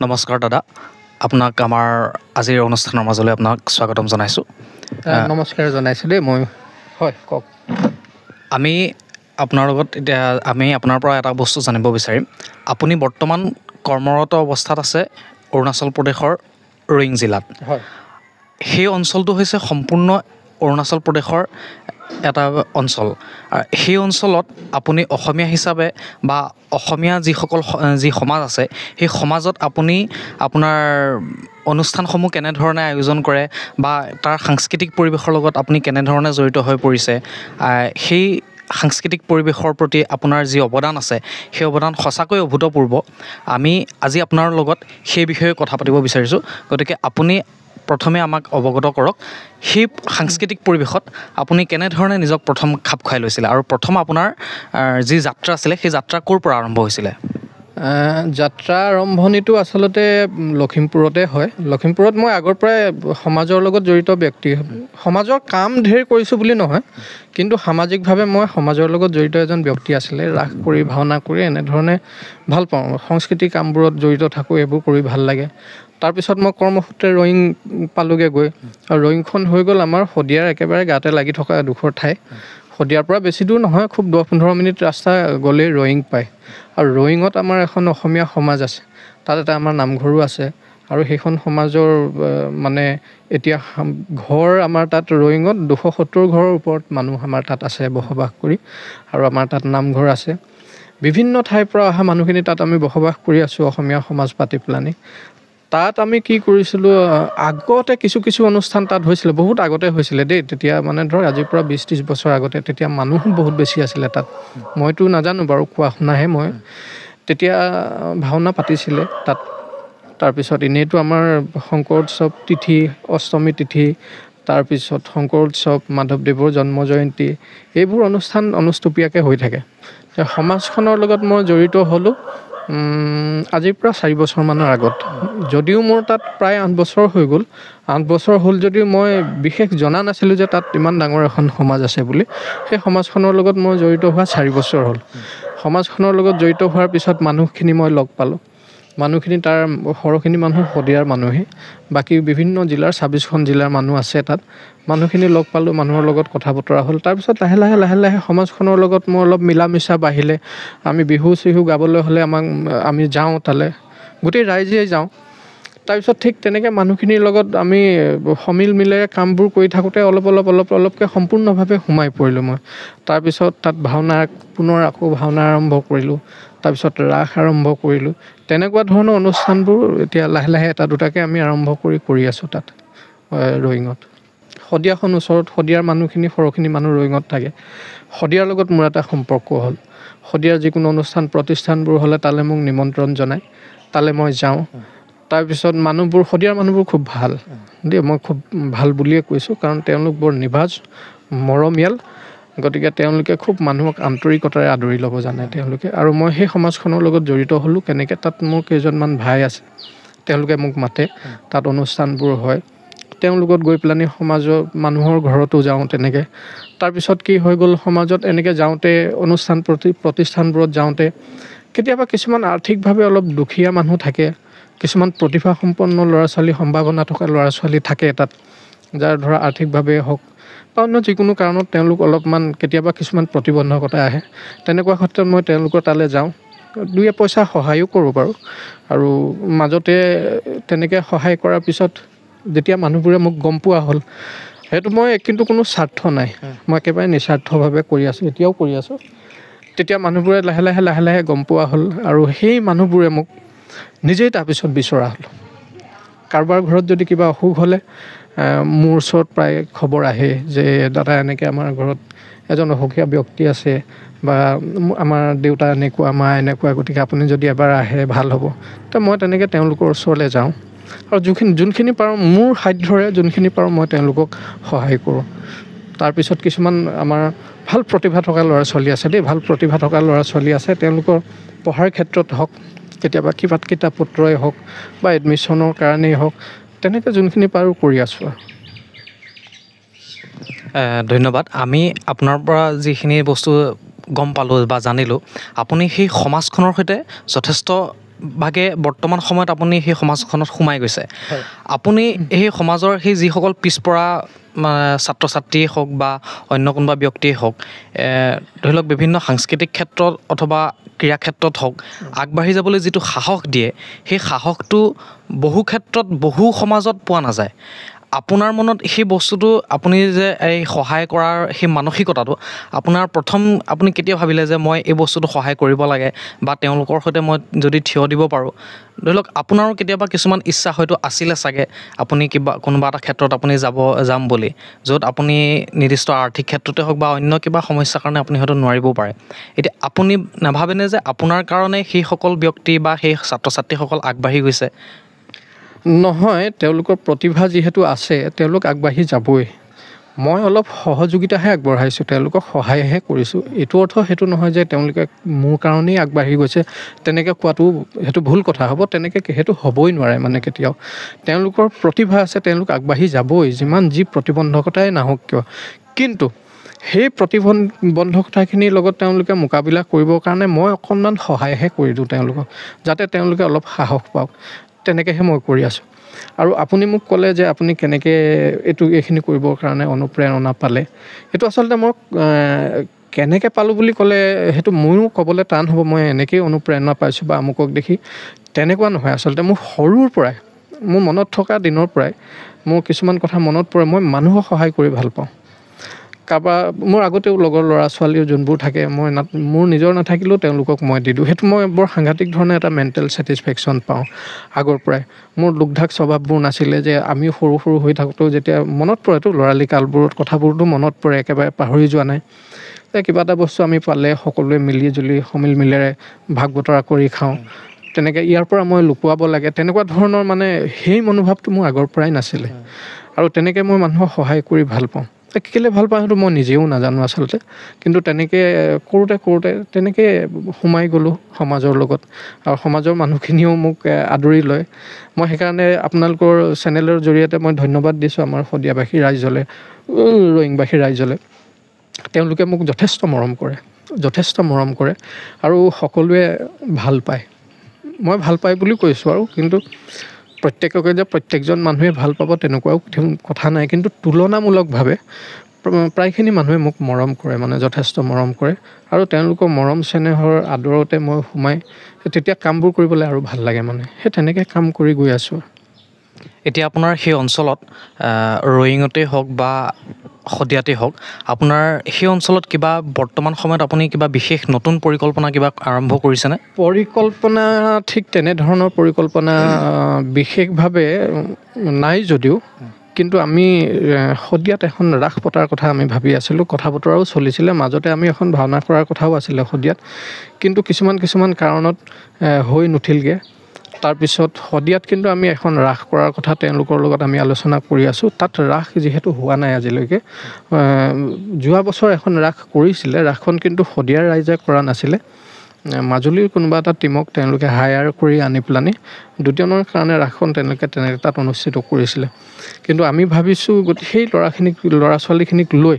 নমস্কাৰ দাদা, আপোনাক আমাৰ আজিৰ অনুষ্ঠানৰ মাজলৈ আপোনাক স্বাগতম জনাইছোঁ। নমস্কাৰ জনাইছোঁ দেই মই। হয়, কওক। আমি আপোনাৰ লগত এতিয়া আমি আপোনাৰ পৰা এটা বস্তু জানিব বিচাৰিম। আপুনি বৰ্তমান কৰ্মৰত অৱস্থাত আছে অৰুণাচল প্ৰদেশৰ ৰয়িং জিলাত। হয়। সেই অঞ্চলটো হৈছে সম্পূৰ্ণ অৰুণাচল প্ৰদেশৰ এটা অঞ্চল। সেই অঞ্চলত আপুনি অসমীয়া হিচাপে বা অসমীয়া যিসকল যি সমাজ আছে, সেই সমাজত আপুনি আপোনাৰ অনুষ্ঠানসমূহ কেনেধৰণে আয়োজন কৰে বা তাৰ সাংস্কৃতিক পৰিৱেশৰ লগত আপুনি কেনেধৰণে জড়িত হৈ পৰিছে, সেই সাংস্কৃতিক পৰিৱেশৰ প্ৰতি আপোনাৰ যি অৱদান আছে, সেই অৱদান সঁচাকৈ অভূতপূৰ্ব। আমি আজি আপোনাৰ লগত সেই বিষয়ে কথা পাতিব বিচাৰিছোঁ। গতিকে আপুনি প্ৰথমে আমাক অৱগত কৰক, সেই সাংস্কৃতিক পৰিৱেশত আপুনি কেনেধৰণে নিজক প্ৰথম খাপ খুৱাই লৈছিলে আৰু প্ৰথম আপোনাৰ যি যাত্ৰা আছিলে, সেই যাত্ৰা ক'ৰ পৰা আৰম্ভ হৈছিলে? যাত্ৰা আৰম্ভণিটো আচলতে লখিমপুৰতে হয়। লখিমপুৰত মই আগৰ পৰাই সমাজৰ লগত জড়িত ব্যক্তি। সমাজৰ কাম ঢেৰ কৰিছোঁ বুলি নহয়, কিন্তু সামাজিকভাৱে মই সমাজৰ লগত জড়িত এজন ব্যক্তি আছিলে। ৰাস কৰি, ভাওনা কৰি এনেধৰণে ভাল পাওঁ, সংস্কৃতিক কামবোৰত জড়িত থাকোঁ, এইবোৰ কৰি ভাল লাগে। তাৰপিছত মই কৰ্মসূত্ৰে ৰয়িং পালোগৈ গৈ, আৰু ৰয়িংখন হৈ গ'ল আমাৰ শদিয়াৰ একেবাৰে গাতে লাগি থকা এডোখৰ ঠাই। শদিয়াৰ পৰা বেছি দূৰ নহয়, খুব 10-15 মিনিট ৰাস্তা গ'লেই ৰয়িং পায়। আৰু ৰয়িঙত আমাৰ এখন অসমীয়া সমাজ আছে, তাত এটা আমাৰ নামঘৰো আছে। আৰু সেইখন সমাজৰ মানে এতিয়া ঘৰ আমাৰ তাত ৰয়িঙত 270 ঘৰৰ ওপৰত মানুহ আমাৰ তাত আছে বসবাস কৰি। আৰু আমাৰ তাত নামঘৰ আছে। বিভিন্ন ঠাইৰ পৰা অহা মানুহখিনি তাত আমি বসবাস কৰি আছোঁ অসমীয়া সমাজ পাতি পেলানি। তাত আমি কি কৰিছিলোঁ, আগতে কিছু কিছু অনুষ্ঠান তাত হৈছিলে, বহুত আগতে হৈছিলে দেই। তেতিয়া মানে ধৰক আজিৰ পৰা 20-30 বছৰ আগতে, তেতিয়া মানুহো বহুত বেছি আছিলে তাত। মইতো নাজানো বাৰু, কোৱা শুনাহে মই। তেতিয়া ভাওনা পাতিছিলে তাত। তাৰপিছত এনেইতো আমাৰ শংকৰ উৎসৱ তিথি, অষ্টমী তিথি, তাৰপিছত শংকৰ উৎসৱ, মাধৱদেৱৰ জন্ম জয়ন্তী, এইবোৰ অনুষ্ঠান অনুষ্টুপীয়াকৈ হৈ থাকে। সমাজখনৰ লগত মই জড়িত হ'লোঁ আজিৰ পৰা 4 বছৰমানৰ আগত। যদিও মোৰ তাত প্ৰায় 8 বছৰ হৈ গ'ল, 8 বছৰ হ'ল যদিও মই বিশেষ জনা নাছিলোঁ যে তাত ইমান ডাঙৰ এখন সমাজ আছে বুলি। সেই সমাজখনৰ লগত মই জড়িত হোৱা 4 বছৰ হ'ল। সমাজখনৰ লগত জড়িত হোৱাৰ পিছত মানুহখিনি মই লগ পালোঁ। মানুহখিনি তাৰ সৰহখিনি মানুহ শদিয়াৰ মানুহেই, বাকী বিভিন্ন জিলাৰ 26খন জিলাৰ মানুহ আছে তাত। মানুহখিনি লগ পালোঁ, মানুহৰ লগত কথা বতৰা হ'ল। তাৰপিছত লাহে লাহে লাহে লাহে সমাজখনৰ লগত মোৰ অলপ মিলা মিছা বাঢ়িলে। আমি বিহু চিহু গাবলৈ হ'লে আমি যাওঁ তালৈ, গোটেই ৰাইজেই যাওঁ। তাৰপিছত ঠিক তেনেকৈ মানুহখিনিৰ লগত আমি সমিল মিলেৰে কামবোৰ কৰি থাকোঁতে অলপ অলপ অলপ অলপকৈ সম্পূৰ্ণভাৱে সোমাই পৰিলোঁ মই। তাৰপিছত তাত ভাওনা পুনৰ আকৌ ভাওনা আৰম্ভ কৰিলোঁ, তাৰপিছত ৰাস আৰম্ভ কৰিলোঁ। তেনেকুৱা ধৰণৰ অনুষ্ঠানবোৰ এতিয়া লাহে লাহে এটা দুটাকৈ আমি আৰম্ভ কৰি কৰি আছোঁ তাত ৰয়িঙত। শদিয়াখন ওচৰত, শদিয়াৰ মানুহখিনি সৰহখিনি মানুহ ৰয়িঙত থাকে। শদিয়াৰ লগত মোৰ এটা সম্পৰ্ক হ'ল। শদিয়াৰ যিকোনো অনুষ্ঠান প্ৰতিষ্ঠানবোৰ হ'লে তালৈ মোক নিমন্ত্ৰণ জনায়, তালৈ মই যাওঁ। তাৰপিছত মানুহবোৰ, শদিয়াৰ মানুহবোৰ খুব ভাল দেই, মই খুব ভাল বুলিয়ে কৈছোঁ, কাৰণ তেওঁলোক বৰ নিভাঁজ, মৰমীয়াল। গতিকে তেওঁলোকে খুব মানুহক আন্তৰিকতাৰে আদৰি ল'ব জানে তেওঁলোকে। আৰু মই সেই সমাজখনৰ লগত জড়িত হ'লোঁ কেনেকৈ, তাত মোৰ কেইজনমান ভাই আছে, তেওঁলোকে মোক মাতে, তাত অনুষ্ঠানবোৰ হয়, তেওঁলোকত গৈ পেলানি সমাজৰ মানুহৰ ঘৰতো যাওঁ তেনেকৈ। তাৰপিছত কি হৈ গ'ল, সমাজত এনেকৈ যাওঁতে অনুষ্ঠান প্ৰতিষ্ঠানবোৰত যাওঁতে কেতিয়াবা কিছুমান আৰ্থিকভাৱে অলপ দুখীয়া মানুহ থাকে, কিছুমান প্ৰতিভাসম্পন্ন ল'ৰা ছোৱালী, সম্ভাৱনা থকা ল'ৰা ছোৱালী থাকে তাত, যাৰ ধৰা আৰ্থিকভাৱে হওক বা অন্য যিকোনো কাৰণত তেওঁলোক অলপমান কেতিয়াবা কিছুমান প্ৰতিবন্ধকতা আহে। তেনেকুৱা ক্ষেত্ৰত মই তেওঁলোকৰ তালৈ যাওঁ, দুই এপইচা সহায়ো কৰোঁ বাৰু। আৰু মাজতে তেনেকৈ সহায় কৰাৰ পিছত যেতিয়া মানুহবোৰে মোক গম পোৱা হ'ল, সেইটো মই কিন্তু কোনো স্বাৰ্থ নাই, মই একেবাৰে নিস্বাৰ্থভাৱে কৰি আছোঁ, এতিয়াও কৰি আছোঁ। তেতিয়া মানুহবোৰে লাহে লাহে লাহে লাহে গম পোৱা হ'ল, আৰু সেই মানুহবোৰে মোক নিজেই তাৰপিছত বিচৰা হ'ল। কাৰোবাৰ ঘৰত যদি কিবা অসুখ হ'লে মোৰ ওচৰত প্ৰায় খবৰ আহে যে দাদা এনেকৈ আমাৰ ঘৰত এজন অসুখীয়া ব্যক্তি আছে, বা আমাৰ দেউতা এনেকুৱা, মা এনেকুৱা, গতিকে আপুনি যদি এবাৰ আহে ভাল হ'ব। তো মই তেনেকৈ তেওঁলোকৰ ওচৰলৈ যাওঁ, আৰু যোনখিনি পাৰোঁ মোৰ সাধ্যৰে যোনখিনি পাৰোঁ মই তেওঁলোকক সহায় কৰোঁ। তাৰপিছত কিছুমান আমাৰ ভাল প্ৰতিভা থকা ল'ৰা ছোৱালী আছে দেই, ভাল প্ৰতিভা থকা ল'ৰা ছোৱালী আছে, তেওঁলোকৰ পঢ়াৰ ক্ষেত্ৰত হওক, কেতিয়াবা কিবা কিতাপ পত্ৰই হওক বা এডমিশ্যনৰ কাৰণেই হওক, তেনেকৈ যোনখিনি পাৰোঁ কৰি আছোঁ আৰু। ধন্যবাদ। আমি আপোনাৰ পৰা যিখিনি বস্তু গম পালোঁ বা জানিলোঁ, আপুনি সেই সমাজখনৰ সৈতে যথেষ্ট ভাগে বৰ্তমান সময়ত আপুনি সেই সমাজখনত সোমাই গৈছে। আপুনি সেই সমাজৰ সেই যিসকল পিছপৰা ছাত্ৰ ছাত্ৰীয়ে হওক বা অন্য কোনোবা ব্যক্তিয়েই হওক, ধৰি লওক বিভিন্ন সাংস্কৃতিক ক্ষেত্ৰত অথবা ক্ৰীড়া ক্ষেত্ৰত হওক, আগবাঢ়ি যাবলৈ যিটো সাহস দিয়ে, সেই সাহসটো বহু ক্ষেত্ৰত বহু সমাজত পোৱা নাযায়। আপোনাৰ মনত সেই বস্তুটো আপুনি যে এই সহায় কৰাৰ সেই মানসিকতাটো আপোনাৰ প্ৰথম আপুনি কেতিয়া ভাবিলে যে মই এই বস্তুটো সহায় কৰিব লাগে বা তেওঁলোকৰ সৈতে মই যদি থিয় দিব পাৰোঁ? ধৰি লওক আপোনাৰো কেতিয়াবা কিছুমান ইচ্ছা হয়তো আছিলে চাগে, আপুনি কিবা কোনোবা এটা ক্ষেত্ৰত আপুনি যাম বুলি, য'ত আপুনি নিৰ্দিষ্ট আৰ্থিক ক্ষেত্ৰতে হওক বা অন্য কিবা সমস্যাৰ কাৰণে আপুনি হয়তো নোৱাৰিবও পাৰে। এতিয়া আপুনি নাভাবেনে যে আপোনাৰ কাৰণে সেইসকল ব্যক্তি বা সেই ছাত্ৰ ছাত্ৰীসকল আগবাঢ়ি গৈছে? নহয়, তেওঁলোকৰ প্ৰতিভা যিহেতু আছে তেওঁলোক আগবাঢ়ি যাবই। মই অলপ সহযোগিতাহে আগবঢ়াইছোঁ, তেওঁলোকক সহায়হে কৰিছোঁ। এইটো অৰ্থ সেইটো নহয় যে তেওঁলোকে মোৰ কাৰণেই আগবাঢ়ি গৈছে, তেনেকৈ কোৱাটো সেইটো ভুল কথা হ'ব। তেনেকৈ সেইটো হ'বই নোৱাৰে, মানে কেতিয়াও। তেওঁলোকৰ প্ৰতিভা আছে, তেওঁলোক আগবাঢ়ি যাবই, যিমান যি প্ৰতিবন্ধকতাই নাহক কিয়। কিন্তু সেই প্ৰতিবন্ধকতাখিনিৰ লগত তেওঁলোকে মোকাবিলা কৰিবৰ কাৰণে মই অকণমান সহায়হে কৰি দিওঁ তেওঁলোকক, যাতে তেওঁলোকে অলপ সাহস পাওক। তেনেকৈহে মই কৰি আছোঁ। আৰু আপুনি মোক ক'লে যে আপুনি কেনেকৈ এইখিনি কৰিবৰ কাৰণে অনুপ্ৰেৰণা পালে, এইটো আচলতে মই কেনেকৈ পালোঁ বুলি ক'লে সেইটো ময়ো ক'বলৈ টান হ'ব। মই এনেকৈয়ে অনুপ্ৰেৰণা পাইছোঁ বা আমুকক দেখি, তেনেকুৱা নহয়। আচলতে মোৰ সৰুৰ পৰাই, মোৰ মনত থকা দিনৰ পৰাই মোৰ কিছুমান কথা মনত পৰে। মই মানুহক সহায় কৰি ভাল পাওঁ। কাৰোবাৰ মোৰ আগতেও লগৰ ল'ৰা ছোৱালীও যোনবোৰ থাকে, মই মোৰ নিজৰ নাথাকিলেও তেওঁলোকক মই দি দিওঁ। সেইটো মই বৰ সাংঘাতিক ধৰণে এটা মেণ্টেল ছেটিছফেকশ্যন পাওঁ আগৰ পৰাই। মোৰ লোকঢাক স্বভাৱবোৰ নাছিলে যে আমি সৰু সৰু হৈ থাকোঁতেও যেতিয়া মনত পৰেতো ল'ৰালি কালবোৰত কথাবোৰতো মনত পৰে, একেবাৰে পাহৰি যোৱা নাই। যে কিবা এটা বস্তু আমি পালে সকলোৱে মিলি জুলি সমিল মিলেৰে ভাগ বতৰা কৰি খাওঁ, তেনেকৈ ইয়াৰ পৰা মই লুকুৱাব লাগে, তেনেকুৱা ধৰণৰ মানে সেই মনোভাৱটো মোৰ আগৰ পৰাই নাছিলে। আৰু তেনেকৈ মই মানুহক সহায় কৰি ভাল পাওঁ। কেলৈ ভাল পাওঁ সেইটো মই নিজেও নাজানো আচলতে, কিন্তু তেনেকৈ কৰোঁতে কৰোঁতে তেনেকৈ সোমাই গ'লোঁ সমাজৰ লগত, আৰু সমাজৰ মানুহখিনিও মোক আদৰি লয়। মই সেইকাৰণে আপোনালোকৰ চেনেলৰ জৰিয়তে মই ধন্যবাদ দিছোঁ আমাৰ শদিয়াবাসী ৰাইজলৈ, ৰয়িংবাসী ৰাইজলৈ। তেওঁলোকে মোক যথেষ্ট মৰম কৰে, যথেষ্ট মৰম কৰে আৰু সকলোৱে ভাল পায়। মই ভাল পায় বুলি কৈছোঁ আৰু, কিন্তু প্ৰত্যেককে যে প্ৰত্যেকজন মানুহে ভাল পাব তেনেকুৱাও কথা নাই, কিন্তু তুলনামূলকভাৱে প্ৰায়খিনি মানুহে মোক মৰম কৰে, মানে যথেষ্ট মৰম কৰে। আৰু তেওঁলোকৰ মৰম চেনেহৰ আদৰতে মই সোমাই তেতিয়া কামবোৰ কৰিবলৈ আৰু ভাল লাগে, মানে সেই তেনেকৈ কাম কৰি গৈ আছোঁ। এতিয়া আপোনাৰ সেই অঞ্চলত ৰয়িঙতেই হওক বা শদিয়াতেই হওক, আপোনাৰ সেই অঞ্চলত কিবা বৰ্তমান সময়ত আপুনি কিবা বিশেষ নতুন পৰিকল্পনা কিবা আৰম্ভ কৰিছেনে? পৰিকল্পনা ঠিক তেনেধৰণৰ পৰিকল্পনা বিশেষভাৱে নাই যদিও, কিন্তু আমি শদিয়াত এখন ৰাস পতাৰ কথা আমি ভাবি আছিলোঁ, কথা বতৰাও চলিছিলে। মাজতে আমি এখন ভাওনা কৰাৰ কথাও আছিলে শদিয়াত, কিন্তু কিছুমান কিছুমান কাৰণত হৈ নুঠিলগৈ। তাৰপিছত শদিয়াত কিন্তু আমি এখন ৰাস কৰাৰ কথা তেওঁলোকৰ লগত আমি আলোচনা কৰি আছোঁ। তাত ৰাস যিহেতু হোৱা নাই আজিলৈকে, যোৱা বছৰ এখন ৰাস কৰিছিলে, ৰাসখন কিন্তু শদিয়াৰ ৰাইজে কৰা নাছিলে, মাজুলীৰ কোনোবা এটা টীমক তেওঁলোকে হায়াৰ কৰি আনি পেলানি দুদিনৰ কাৰণে ৰাসখন তেওঁলোকে তেনেকৈ তাত অনুষ্ঠিত কৰিছিলে। কিন্তু আমি ভাবিছোঁ সেই ল'ৰা ছোৱালীখিনিক লৈ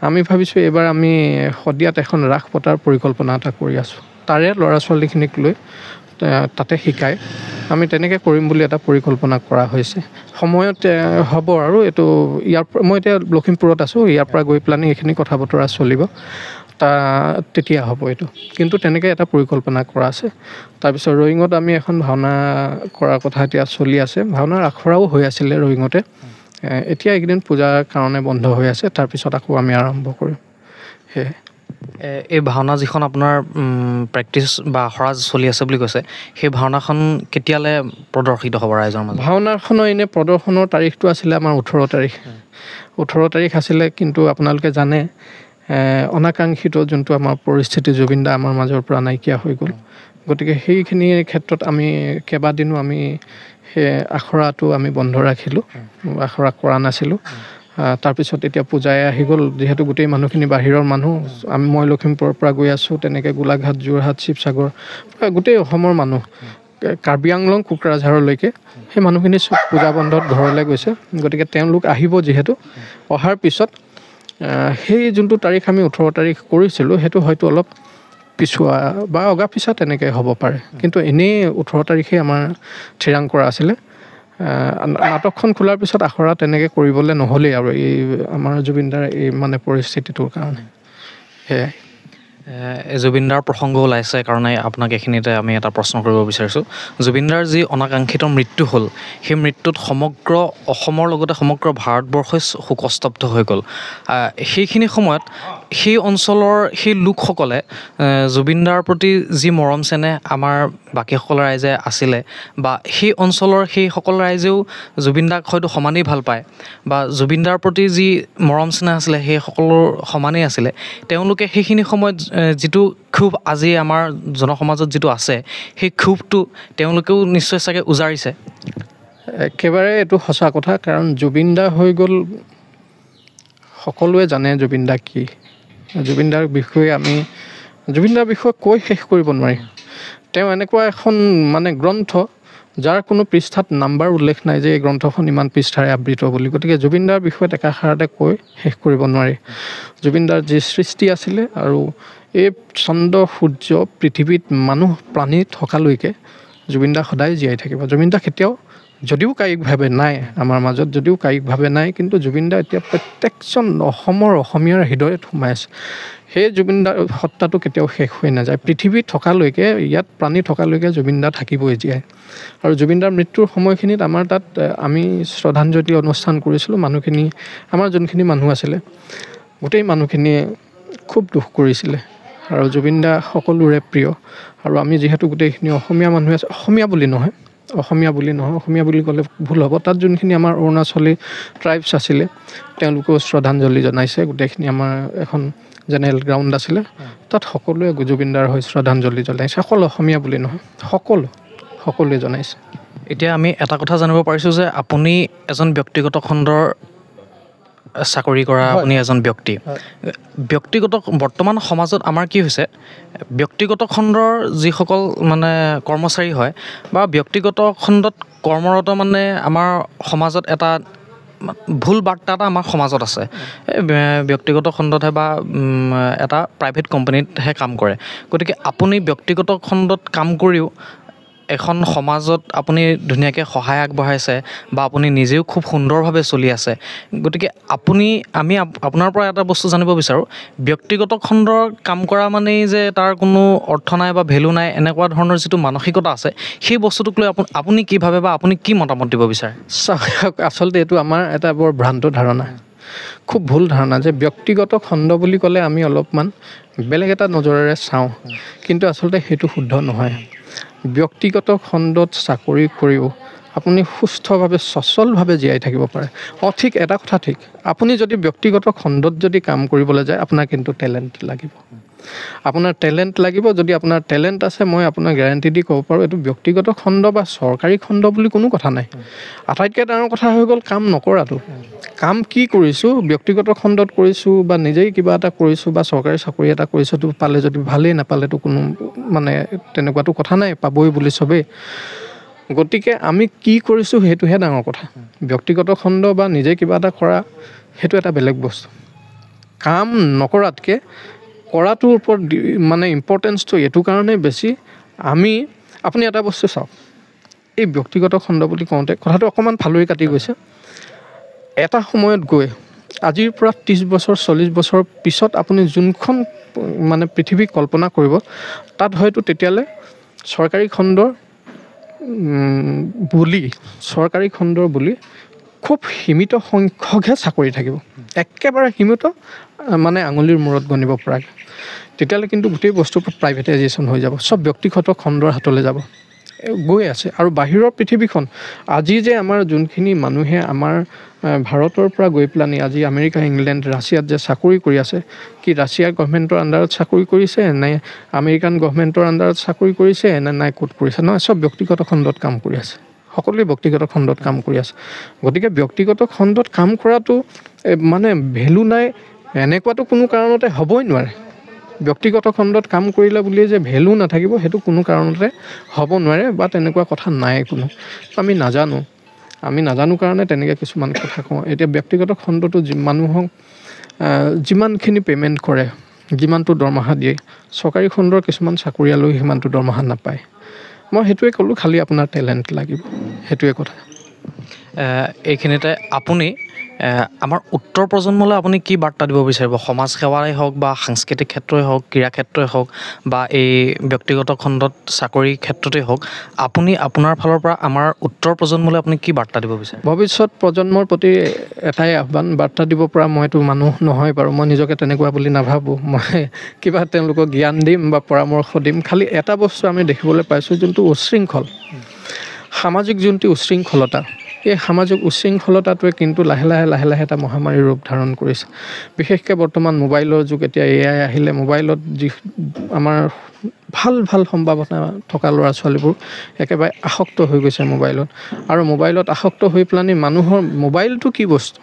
আমি ভাবিছোঁ এইবাৰ আমি শদিয়াত এখন ৰাস পতাৰ পৰিকল্পনা এটা কৰি আছোঁ। তাৰে ল'ৰা ছোৱালীখিনিক লৈ তাতে শিকাই আমি তেনেকৈ কৰিম বুলি এটা পৰিকল্পনা কৰা হৈছে। সময়ত হ'ব আৰু এইটো ইয়াৰ পৰা মই এতিয়া লখিমপুৰত আছোঁ, ইয়াৰ পৰা গৈ পেলানি এইখিনি কথা বতৰা চলিব, তেতিয়া হ'ব এইটো। কিন্তু তেনেকৈ এটা পৰিকল্পনা কৰা আছে। তাৰপিছত ৰয়িঙত আমি এখন ভাওনা কৰাৰ কথা এতিয়া চলি আছে। ভাওনাৰ আখৰাও হৈ আছিলে ৰয়িঙতে, এতিয়া এইকেইদিন পূজাৰ কাৰণে বন্ধ হৈ আছে, তাৰপিছত আকৌ আমি আৰম্ভ কৰিম। সেয়াই। এই ভাওনা যিখন আপোনাৰ প্ৰেক্টিচ বা আখৰা চলি আছে বুলি কৈছে, সেই ভাওনাখন কেতিয়ালৈ প্ৰদৰ্শিত হ'ব ৰাইজৰ মাজত? ভাওনাখনৰ এনেই প্ৰদৰ্শনৰ তাৰিখটো আছিলে আমাৰ 18 তাৰিখ, 18 তাৰিখ আছিলে, কিন্তু আপোনালোকে জানে অনাকাংক্ষিত যোনটো আমাৰ পৰিস্থিতি, জুবিন দা আমাৰ মাজৰ পৰা নাইকিয়া হৈ গ'ল। গতিকে সেইখিনিৰ ক্ষেত্ৰত আমি কেইবাদিনো আমি সেই আখৰাটো আমি বন্ধ ৰাখিলোঁ, আখৰা কৰা নাছিলোঁ। তাৰপিছত এতিয়া পূজাই আহি গ'ল, যিহেতু গোটেই মানুহখিনি বাহিৰৰ মানুহ, আমি মই লখিমপুৰৰ পৰা গৈ আছোঁ, তেনেকৈ গোলাঘাট, যোৰহাট, শিৱসাগৰ, গোটেই অসমৰ মানুহ, কাৰ্বি আংলং, কোকৰাঝাৰলৈকে সেই মানুহখিনি চব পূজা বন্ধত ঘৰলৈ গৈছে। গতিকে তেওঁলোক আহিব, যিহেতু অহাৰ পিছত সেই যোনটো তাৰিখ আমি 18 তাৰিখ কৰিছিলোঁ সেইটো হয়তো অলপ পিছুৱা বা অগা পিছা তেনেকৈ হ'ব পাৰে, কিন্তু এনেই 18 তাৰিখে আমাৰ থিৰাং কৰা আছিলে। নাটকখন খোলাৰ পিছত আখৰা তেনেকৈ কৰিবলৈ নহ'লেই আৰু এই আমাৰ জুবিনদাৰ এই মানে পৰিস্থিতিটোৰ কাৰণে। সেয়াই। জুবিনদাৰ প্ৰসংগ ওলাইছে কাৰণে আপোনাক এইখিনিতে আমি এটা প্ৰশ্ন কৰিব বিচাৰিছোঁ। জুবিনদাৰ যি অনাকাংক্ষিত মৃত্যু হ'ল, সেই মৃত্যুত সমগ্ৰ অসমৰ লগতে সমগ্ৰ ভাৰতবৰ্ষই শোকস্তব্ধ হৈ গ'ল। সেইখিনি সময়ত সেই অঞ্চলৰ সেই লোকসকলে জুবিনদাৰ প্ৰতি যি মৰম চেনেহ আমাৰ বাকীসকল ৰাইজে আছিলে বা সেই অঞ্চলৰ সেইসকল ৰাইজেও জুবিনদাক হয়তো সমানেই ভাল পায় বা জুবিনদাৰ প্ৰতি যি মৰম চেনেহ আছিলে সেই সকলোৰ সমানেই আছিলে, তেওঁলোকে সেইখিনি সময়ত যিটো ক্ষোভ আজি আমাৰ জনসমাজত যিটো আছে, সেই ক্ষোভটো তেওঁলোকেও নিশ্চয় চাগে উজাৰিছে। একেবাৰে এইটো সঁচা কথা, কাৰণ জুবিনদা হৈ গ'ল, সকলোৱে জানে জুবিনদা কি। জুবিনদাৰ বিষয়ে আমি জুবিনদাৰ বিষয়ে কৈ শেষ কৰিব নোৱাৰি। তেওঁ এনেকুৱা এখন মানে গ্ৰন্থ যাৰ কোনো পৃষ্ঠাত নাম্বাৰ উল্লেখ নাই যে এই গ্ৰন্থখন ইমান পৃষ্ঠাৰে আবৃত বুলি। গতিকে জুবিনদাৰ বিষয়ত একাষাৰতে কৈ শেষ কৰিব নোৱাৰি। জুবিনদাৰ যি সৃষ্টি আছিলে আৰু এই চন্দ্ৰ সূৰ্য পৃথিৱীত মানুহ প্ৰাণী থকালৈকে জুবিনদা সদায় জীয়াই থাকিব। জুবিনদা কেতিয়াও, যদিও কায়িকভাৱে নাই আমাৰ মাজত, যদিও কায়িকভাৱে নাই, কিন্তু জুবিনদা এতিয়া প্ৰত্যেকজন অসমৰ অসমীয়াৰ হৃদয়ত সোমাই আছে। সেই জুবিনদাৰ সত্তাটো কেতিয়াও শেষ হৈ নাযায়। পৃথিৱীত থকালৈকে, ইয়াত প্ৰাণী থকালৈকে জুবিনদা থাকিবই জীয়াই। আৰু জুবিনদাৰ মৃত্যুৰ সময়খিনিত আমাৰ তাত আমি শ্ৰদ্ধাঞ্জলি অনুষ্ঠান কৰিছিলোঁ। মানুহখিনি, আমাৰ যোনখিনি মানুহ আছিলে গোটেই মানুহখিনিয়ে খুব দুখ কৰিছিলে। আৰু জুবিনদা সকলোৰে প্ৰিয়। আৰু আমি যিহেতু গোটেইখিনি অসমীয়া মানুহে, অসমীয়া বুলি নহয়, অসমীয়া বুলি নহয়, অসমীয়া বুলি ক'লে ভুল হ'ব, তাত যোনখিনি আমাৰ অৰুণাচলী ট্ৰাইবছ আছিলে তেওঁলোকেও শ্ৰদ্ধাঞ্জলি জনাইছে। গোটেইখিনি আমাৰ এখন জেনেৰেল গ্ৰাউণ্ড আছিলে, তাত সকলোৱে জুবিনদাৰ হৈ শ্ৰদ্ধাঞ্জলি জনাইছে। অকল অসমীয়া বুলি নহয়, সকলোৱে জনাইছে। এতিয়া আমি এটা কথা জানিব পাৰিছোঁ যে আপুনি এজন ব্যক্তিগত খণ্ডৰ চাকৰি কৰা আপুনি এজন ব্যক্তি। ব্যক্তিগত বৰ্তমান সমাজত আমাৰ কি হৈছে, ব্যক্তিগত খণ্ডৰ যিসকল মানে কৰ্মচাৰী হয় বা ব্যক্তিগত খণ্ডত কৰ্মৰত মানে আমাৰ সমাজত এটা ভুল বাৰ্তা এটা আমাৰ সমাজত আছে, ব্যক্তিগত খণ্ডতহে বা এটা প্ৰাইভেট কোম্পানীতহে কাম কৰে। গতিকে আপুনি ব্যক্তিগত খণ্ডত কাম কৰিও এখন সমাজত আপুনি ধুনীয়াকৈ সহায় আগবঢ়াইছে বা আপুনি নিজেও খুব সুন্দৰভাৱে চলি আছে। গতিকে আমি আপোনাৰ পৰা এটা বস্তু জানিব বিচাৰোঁ, ব্যক্তিগত খণ্ডৰ কাম কৰা মানেই যে তাৰ কোনো অৰ্থ নাই বা ভেলু নাই, এনেকুৱা ধৰণৰ যিটো মানসিকতা আছে সেই বস্তুটোক লৈ আপুনি কি ভাবে বা আপুনি কি মতামত দিব বিচাৰে? চাওক, আচলতে এইটো আমাৰ এটা বৰ ভ্ৰান্ত ধাৰণা, খুব ভুল ধাৰণা যে ব্যক্তিগত খণ্ড বুলি ক'লে আমি অলপমান বেলেগ এটা নজৰেৰে চাওঁ, কিন্তু আচলতে সেইটো শুদ্ধ নহয়। ব্যক্তিগত খণ্ডত চাকৰি কৰিও আপুনি সুস্থভাৱে সচলভাৱে জীয়াই থাকিব পাৰে। অঁ, ঠিক এটা কথা ঠিক, আপুনি যদি ব্যক্তিগত খণ্ডত যদি কাম কৰিবলৈ যায় আপোনাৰ কিন্তু টেলেণ্ট লাগিব, আপোনাৰ টেলেণ্ট লাগিব। যদি আপোনাৰ টেলেণ্ট আছে, মই আপোনাক গেৰাণ্টি দি ক'ব পাৰোঁ, এইটো ব্যক্তিগত খণ্ড বা চৰকাৰী খণ্ড বুলি কোনো কথা নাই। আটাইতকৈ ডাঙৰ কথা হৈ গ'ল কাম নকৰাটো। কাম কি কৰিছোঁ, ব্যক্তিগত খণ্ডত কৰিছোঁ বা নিজেই কিবা এটা কৰিছোঁ বা চৰকাৰী চাকৰি এটা কৰিছোঁ, তো পালে যদি ভালেই, নাপালেতো কোনো মানে তেনেকুৱাতো কথা নাই, পাবই বুলি চবেই। গতিকে আমি কি কৰিছোঁ সেইটোহে ডাঙৰ কথা। ব্যক্তিগত খণ্ড বা নিজে কিবা এটা কৰা সেইটো এটা বেলেগ বস্তু। কাম নকৰাতকৈ কৰাটোৰ ওপৰত মানে ইম্পৰ্টেঞ্চটো এইটো কাৰণেই বেছি। আপুনি এটা বস্তু চাওক, এই ব্যক্তিগত খণ্ড বুলি কওঁতে কথাটো অকণমান ফালৰি কাটি গৈছে। এটা সময়ত গৈ আজিৰ পৰা 30 বছৰ 40 বছৰৰ পিছত আপুনি যোনখন মানে পৃথিৱী কল্পনা কৰিব, তাত হয়তো তেতিয়ালৈ চৰকাৰী খণ্ডৰ বুলি খুব সীমিত সংখ্যকহে চাকৰি থাকিব, একেবাৰে সীমিত, মানে আঙুলিৰ মূৰত গণিব পৰাকৈ। তেতিয়াহ'লে কিন্তু গোটেই বস্তু প্ৰাইভেটাইজেশ্যন হৈ যাব, চব ব্যক্তিগত খণ্ডৰ হাতলৈ যাব, গৈ আছে। আৰু বাহিৰৰ পৃথিৱীখন আজি যে আমাৰ যোনখিনি মানুহে আমাৰ ভাৰতৰ পৰা গৈ পেলানি আজি আমেৰিকা, ইংলেণ্ড, ৰাছিয়াত যে চাকৰি কৰি আছে, কি ৰাছিয়াৰ গভমেণ্টৰ আণ্ডাৰত চাকৰি কৰিছে নে আমেৰিকান গভমেণ্টৰ আণ্ডাৰত চাকৰি কৰিছে নে নাই ক'ত কৰিছে? নহয়, চব ব্যক্তিগত খণ্ডত কাম কৰি আছে, সকলোৱে ব্যক্তিগত খণ্ডত কাম কৰি আছে। গতিকে ব্যক্তিগত খণ্ডত কাম কৰাটো মানে ভেলু নাই এনেকুৱাটো কোনো কাৰণতে হ'বই নোৱাৰে। ব্যক্তিগত খণ্ডত কাম কৰিলে বুলিয়ে যে ভেলু নাথাকিব সেইটো কোনো কাৰণতে হ'ব নোৱাৰে বা তেনেকুৱা কথা নাই কোনো। আমি নাজানো কাৰণে তেনেকৈ কিছুমান কথা কওঁ। এতিয়া ব্যক্তিগত খণ্ডটো মানুহক যিমানখিনি পে'মেণ্ট কৰে, যিমানটো দৰমহা দিয়ে, চৰকাৰী খণ্ডৰ কিছুমান চাকৰিয়ালেও সিমানটো দৰমহা নাপায়। মই সেইটোৱে ক'লোঁ, খালি আপোনাৰ টেলেণ্ট লাগিব, সেইটোৱে কথা। এইখিনিতে আপুনি আমাৰ উত্তৰ প্ৰজন্মলৈ আপুনি কি বাৰ্তা দিব বিচাৰিব? সমাজ সেৱাই হওক বা সাংস্কৃতিক ক্ষেত্ৰই হওক, ক্ৰীড়া ক্ষেত্ৰই হওক বা এই ব্যক্তিগত খণ্ডত চাকৰিৰ ক্ষেত্ৰতেই হওক, আপুনি আপোনাৰ ফালৰ পৰা আমাৰ উত্তৰ প্ৰজন্মলৈ আপুনি কি বাৰ্তা দিব বিচাৰে? ভৱিষ্যত প্ৰজন্মৰ প্ৰতি এটাই আহ্বান, বাৰ্তা দিব পৰা মইতো মানুহ নহয় বাৰু, মই নিজকে তেনেকুৱা বুলি নাভাবোঁ। মই কিবা তেওঁলোকক জ্ঞান দিম বা পৰামৰ্শ দিম, খালি এটা বস্তু আমি দেখিবলৈ পাইছোঁ, যোনটো উচ্ছৃংখল সামাজিক যোনটো উচ্ছৃংখলতা, এই সামাজিক উচ্ছৃংখলতাটোৱে কিন্তু লাহে লাহে লাহে লাহে এটা মহামাৰীৰ ৰূপ ধাৰণ কৰিছে। বিশেষকৈ বৰ্তমান মোবাইলৰ যুগ, এতিয়া এ I আহিলে, মোবাইলত যি আমাৰ ভাল ভাল সম্ভাৱনা থকা ল'ৰা ছোৱালীবোৰ একেবাৰে আসক্ত হৈ গৈছে মোবাইলত। আৰু মোবাইলত আসক্ত হৈ পেলানি মানুহৰ মোবাইলটো কি বস্তু,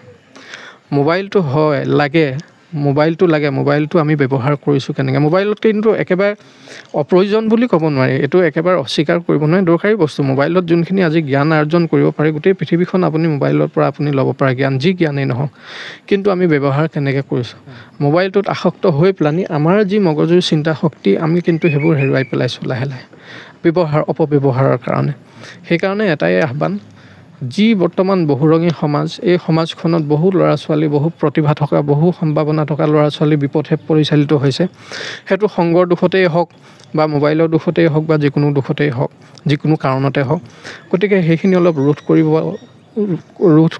মোবাইলটো হয় লাগে, মোবাইলটো লাগে, মোবাইলটো আমি ব্যৱহাৰ কৰিছোঁ কেনেকৈ। মোবাইলত কিন্তু একেবাৰে অপ্ৰয়োজন বুলি ক'ব নোৱাৰি, এইটো একেবাৰে অস্বীকাৰ কৰিব নোৱাৰি, দৰকাৰী বস্তু। মোবাইলত যোনখিনি আজি জ্ঞান আৰ্জন কৰিব পাৰি, গোটেই পৃথিৱীখন আপুনি মোবাইলৰ পৰা আপুনি ল'ব পৰা জ্ঞান, যি জ্ঞানেই নহওক, কিন্তু আমি ব্যৱহাৰ কেনেকৈ কৰিছোঁ। মোবাইলটোত আসক্ত হৈ পেলানি আমাৰ যি মগজুৰ চিন্তা শক্তি, আমি কিন্তু সেইবোৰ হেৰুৱাই পেলাইছোঁ লাহে লাহে ব্যৱহাৰ অপব্যৱহাৰৰ কাৰণে। সেইকাৰণে এটাই আহ্বান, যি বৰ্তমান বহুৰঙী সমাজ, এই সমাজখনত বহু ল'ৰা ছোৱালী, বহু প্ৰতিভা থকা, বহু সম্ভাৱনা থকা ল'ৰা ছোৱালী বিপথে পৰিচালিত হৈছে। সেইটো সংগৰ দোষতেই হওক বা মোবাইলৰ দোষতেই হওক বা যিকোনো দোষতেই হওক, যিকোনো কাৰণতে হওক। গতিকে সেইখিনি অলপ ৰোধ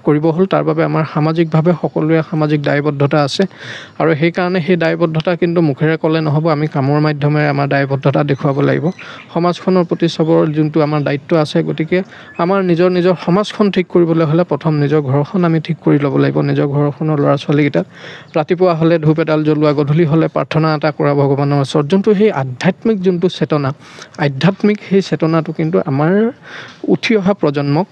কৰিব হ'ল। তাৰ বাবে আমাৰ সামাজিকভাৱে সকলোৱে সামাজিক দায়বদ্ধতা আছে, আৰু সেইকাৰণে সেই দায়বদ্ধতা কিন্তু মুখেৰে ক'লে নহ'ব, আমি কামৰ মাধ্যমেৰে আমাৰ দায়বদ্ধতা দেখুৱাব লাগিব। সমাজখনৰ প্ৰতি চবৰ যোনটো আমাৰ দায়িত্ব আছে, গতিকে আমাৰ নিজৰ নিজৰ সমাজখন ঠিক কৰিবলৈ হ'লে প্ৰথম নিজৰ ঘৰখন আমি ঠিক কৰি ল'ব লাগিব। নিজৰ ঘৰখনৰ ল'ৰা ছোৱালীকেইটাক ৰাতিপুৱা হ'লে ধূপ এডাল জ্বলোৱা, গধূলি হ'লে প্ৰাৰ্থনা এটা কৰা ভগৱানৰ ওচৰত, যোনটো সেই আধ্যাত্মিক যোনটো চেতনা, আধ্যাত্মিক সেই চেতনাটো কিন্তু আমাৰ উঠি অহা প্ৰজন্মক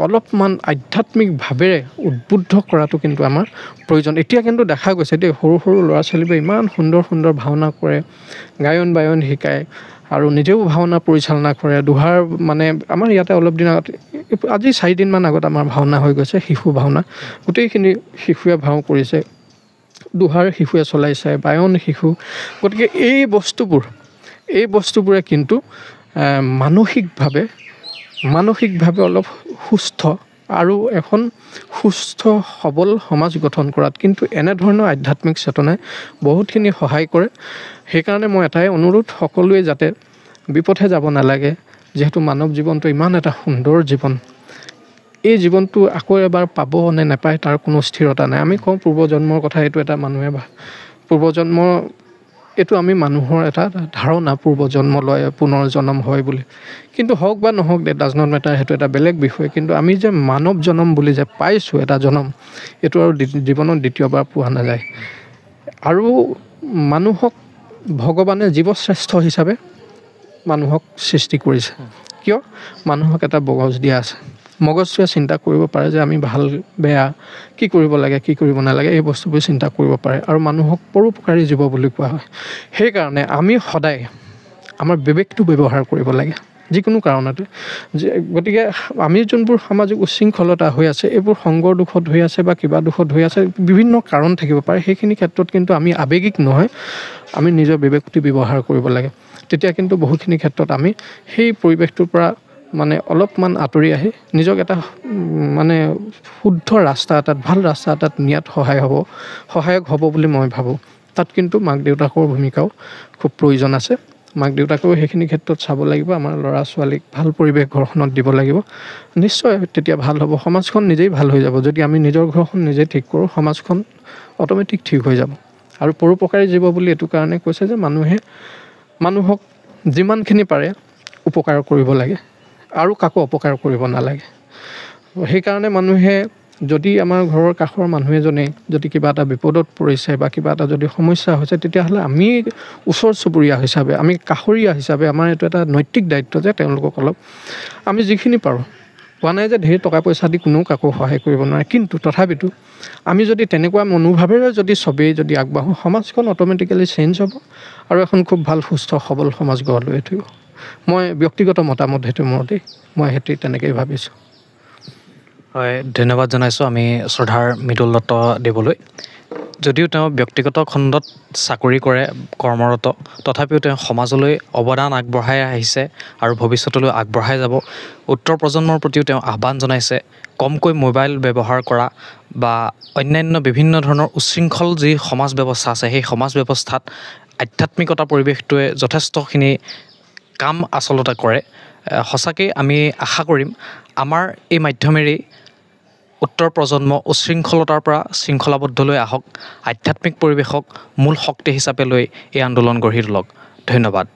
অলপমান আধ্যাত্মিক ভাৱেৰে উদ্বুদ্ধ কৰাটো কিন্তু আমাৰ প্ৰয়োজন। এতিয়া কিন্তু দেখা গৈছে দেই, সৰু সৰু ল'ৰা ছোৱালীবোৰে ইমান সুন্দৰ সুন্দৰ ভাওনা কৰে, গায়ন বায়ন শিকায় আৰু নিজেও ভাওনা পৰিচালনা কৰে। দোহাৰ মানে আমাৰ ইয়াতে অলপ দিন আগত, আজি 4 দিনমান আগত আমাৰ ভাওনা হৈ গৈছে, শিশু ভাওনা, গোটেইখিনি শিশুৱে ভাও কৰিছে, দোহাৰ শিশুৱে চলাইছে, বায়ন শিশু। গতিকে এই বস্তুবোৰে কিন্তু মানসিকভাৱে অলপ সুস্থ আৰু এখন সুস্থ সবল সমাজ গঠন কৰাত কিন্তু এনেধৰণৰ আধ্যাত্মিক চেতনাই বহুতখিনি সহায় কৰে। সেইকাৰণে মই এটাই অনুৰোধ, সকলোৱে যাতে বিপথে যাব নালাগে। যিহেতু মানৱ জীৱনটো ইমান এটা সুন্দৰ জীৱন, এই জীৱনটো আকৌ এবাৰ পাব নে নাপায় তাৰ কোনো স্থিৰতা নাই। আমি কওঁ পূৰ্বজন্মৰ কথা, এইটো এটা মানুহে পূৰ্বজন্ম, এইটো আমি মানুহৰ এটা ধাৰণা, পূৰ্বজন্ম লয় পুনৰ জন্ম হয় বুলি। কিন্তু হওক বা নহওক, that does not matter, সেইটো এটা বেলেগ বিষয়। কিন্তু আমি যে মানৱ জনম বুলি যে পাইছোঁ এটা জনম, এইটো আৰু জীৱনত দ্বিতীয়বাৰ পোৱা নাযায়। আৰু মানুহক ভগৱানে জীৱশ্ৰেষ্ঠ হিচাপে মানুহক সৃষ্টি কৰিছে। কিয়? মানুহক এটা মগজ দিয়া আছে, মগজটোৱে চিন্তা কৰিব পাৰে যে আমি ভাল বেয়া কি কৰিব লাগে, কি কৰিব নালাগে, এই বস্তুবোৰ চিন্তা কৰিব পাৰে। আৰু মানুহক পৰোপকাৰী জীৱ বুলি কোৱা হয়। সেইকাৰণে আমি সদায় আমাৰ বিবেকটো ব্যৱহাৰ কৰিব লাগে যিকোনো কাৰণতে যে। গতিকে আমি যোনবোৰ সামাজিক উচ্ছৃংখলতা হৈ আছে, এইবোৰ সংগৰ দোষত হৈ আছে বা কিবা দোষত হৈ আছে, বিভিন্ন কাৰণ থাকিব পাৰে। সেইখিনি ক্ষেত্ৰত কিন্তু আমি আৱেগিক নহয়, আমি নিজৰ বিবেকটো ব্যৱহাৰ কৰিব লাগে। তেতিয়া কিন্তু বহুখিনি ক্ষেত্ৰত আমি সেই পৰিৱেশটোৰ পৰা মানে অলপমান আঁতৰি আহি নিজক এটা মানে শুদ্ধ ৰাস্তা এটাত, ভাল ৰাস্তা এটাত নিয়াত সহায়ক হ'ব বুলি মই ভাবোঁ। তাত কিন্তু মাক দেউতাকৰ ভূমিকাও খুব প্ৰয়োজন আছে। মাক দেউতাকেও সেইখিনি ক্ষেত্ৰত চাব লাগিব, আমাৰ ল'ৰা ছোৱালীক ভাল পৰিৱেশ ঘৰখনত দিব লাগিব। নিশ্চয় তেতিয়া ভাল হ'ব, সমাজখন নিজেই ভাল হৈ যাব। যদি আমি নিজৰ ঘৰখন নিজেই ঠিক কৰোঁ, সমাজখন অট'মেটিক ঠিক হৈ যাব। আৰু পৰোপকাৰী জীৱ বুলি এইটো কাৰণে কৈছে যে মানুহে মানুহক যিমানখিনি পাৰে উপকাৰ কৰিব লাগে আৰু কাকো অপকাৰ কৰিব নালাগে। সেইকাৰণে মানুহে যদি আমাৰ ঘৰৰ কাষৰ মানুহ এজনে যদি কিবা এটা বিপদত পৰিছে বা কিবা এটা যদি সমস্যা হৈছে, তেতিয়াহ'লে আমি ওচৰ চুবুৰীয়া হিচাপে, আমি কাষৰীয়া হিচাপে আমাৰ এইটো এটা নৈতিক দায়িত্ব যে তেওঁলোকক অলপ আমি যিখিনি পাৰোঁ, কোৱা নাই যে ধেৰ টকা পইচা দি কোনেও কাকো সহায় কৰিব নোৱাৰে, কিন্তু তথাপিতো আমি যদি তেনেকুৱা মনোভাৱেৰে যদি চবেই যদি আগবাঢ়োঁ, সমাজখন অট'মেটিকেলি চেঞ্জ হ'ব আৰু এখন খুব ভাল সুস্থ সবল সমাজ গঢ় লৈ উঠিব। মই ব্যক্তিগত মতামত সেইটো মোৰ দেই, মই সেইটো তেনেকেই ভাবিছোঁ। হয়, ধন্যবাদ জনাইছোঁ আমি শ্ৰদ্ধাৰ মৃদুল দত্ত দেৱলৈ। যদিও তেওঁ ব্যক্তিগত খণ্ডত চাকৰি কৰে, কৰ্মৰত, তথাপিও তেওঁ সমাজলৈ অৱদান আগবঢ়াই আহিছে আৰু ভৱিষ্যতলৈ আগবঢ়াই যাব। উত্তৰ প্ৰজন্মৰ প্ৰতিও তেওঁ আহ্বান জনাইছে কমকৈ মোবাইল ব্যৱহাৰ কৰা বা অন্যান্য বিভিন্ন ধৰণৰ উশৃংখল যি সমাজ ব্যৱস্থা আছে, সেই সমাজ ব্যৱস্থাত আধ্যাত্মিকতা পৰিৱেশটোৱে যথেষ্টখিনি কাম আচলতে কৰে। সঁচাকেই আমি আশা কৰিম আমাৰ এই মাধ্যমেৰেই উত্তৰ প্ৰজন্ম উশৃংখলতাৰ পৰা শৃংখলাবদ্ধলৈ আহক, আধ্যাত্মিক পৰিৱেশক মূল শক্তি হিচাপে লৈ এই আন্দোলন গঢ়ি তোলক। ধন্যবাদ।